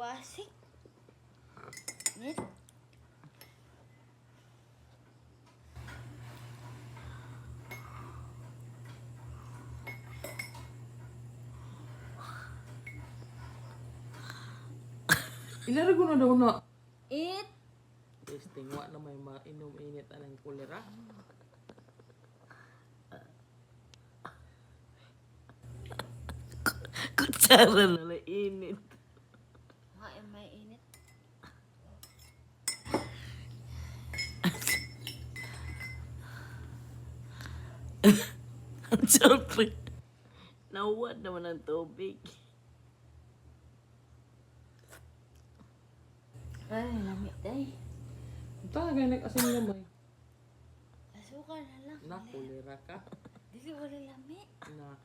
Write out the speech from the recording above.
Wasik. Net. Ilarago na daw na. It. Testing, wa na may mainom init anang kulera. Kutsara na lang init. Wa may init. Ang sulpit. Nauwad naman ang tubig. Ay, lami day. Ito, ganit asin gamay. Asukal na lang. Na, kulera ka. Dili wala lami. Na,